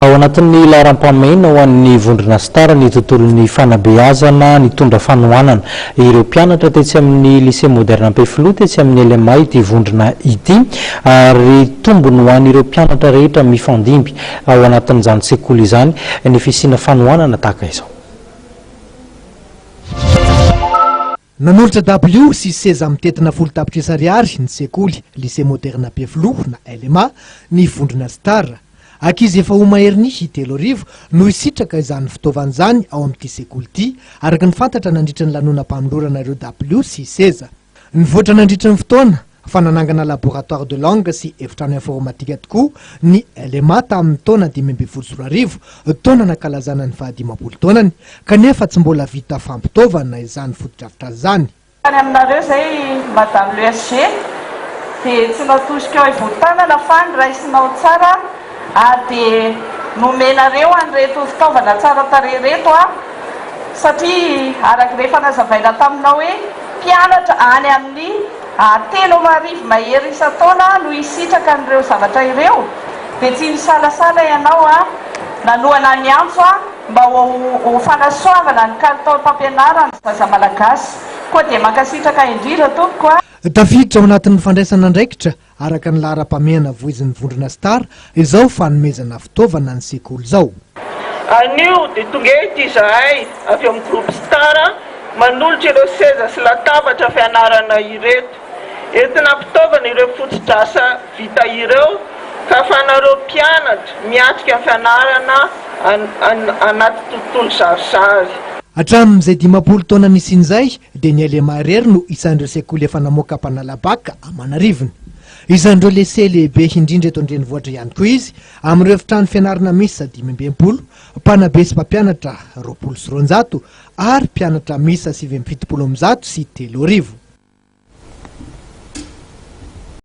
Ao anatin'ny laharam-pahamehana ho an'ny vondrona Star ny tontolon'ny fanabeazana, nitondra fanohanana ireo mpianatra tetsy amin'ny Lycée Moderne Ampefiloha tetsy amin'ny LMA ity vondrona ity ary tombony ho an'ireo mpianatra rehetra mifandimby ao anatin'izany sekoly izany ny fisiana fanohanana tahaka izao. Nanolotra dabilio sy seza mitentina 10 tapitrisa ariary ny sekoly Lycée Moderne Ampefiloha na LMA ny vondrona Star. Ankizy efa ho maherin'ny 3000 no hisitraka izany fitaovana izany ao amin'ity sekoly ity, araka ny fantatra nandritra ny lanonam-panolorana ireo dabilio sy seza. Nivoatra nandritra ny fotoana fa nanangana laboratoire de langue sy efitrano informatika tokoa ny LMA tamin'ny taona 2015, taona nankalazana ny fahadimampolo taonany, kanefa tsy mbola vita fampitaovana izany fotodrafitrasa izany. Any aminareo izay Madame le SG dia tsy natosika ao ivoho-tanana fa niraisinao tsara ary dia nomenareo an'ireto fitaovana tsara tarehy ireto aho satria araka izay efa nazavaina taminao hoe mpianatra any amin'ny 3000 mahery isan-taona no hisitraka an'ireo zavatra ireo dia tsy nisalasala ianao nanohana ny antso mba ho fanasoavana ny kalitaom-pampianarana zaza malagasy. Koa dia mankasitraka indrindra tompoko a! Tafiditra ao anatin'ny fandraisana andraikitra araka ny laharam-pahamehana voizin'ny vondrona Star izao fanomezana fitaovana ny sekoly izao. Anio dia tonga eto izahay avy ao amin'ny Groupe Star manolotra ireo seza sy latabatra fianarana ireto. Entina ampitaovana ireo fotodrasa vita ireo ka afahanareo mpianatra miatrika ny fianarana anaty tontolo zarizary. Hatramin'izay 50 taona nisiany izay dia ny LMA irery no isan'ireo sekoly efa namoaka mpanala bac aman'arivony. Isan'ireo lycée lehibe indrindra eto an-drenivohitra ihany koa izy amin'ireo efitrano fianarana miisa 65, mpanabe sy mpampianatra 220 ary mpianatra miisa 379.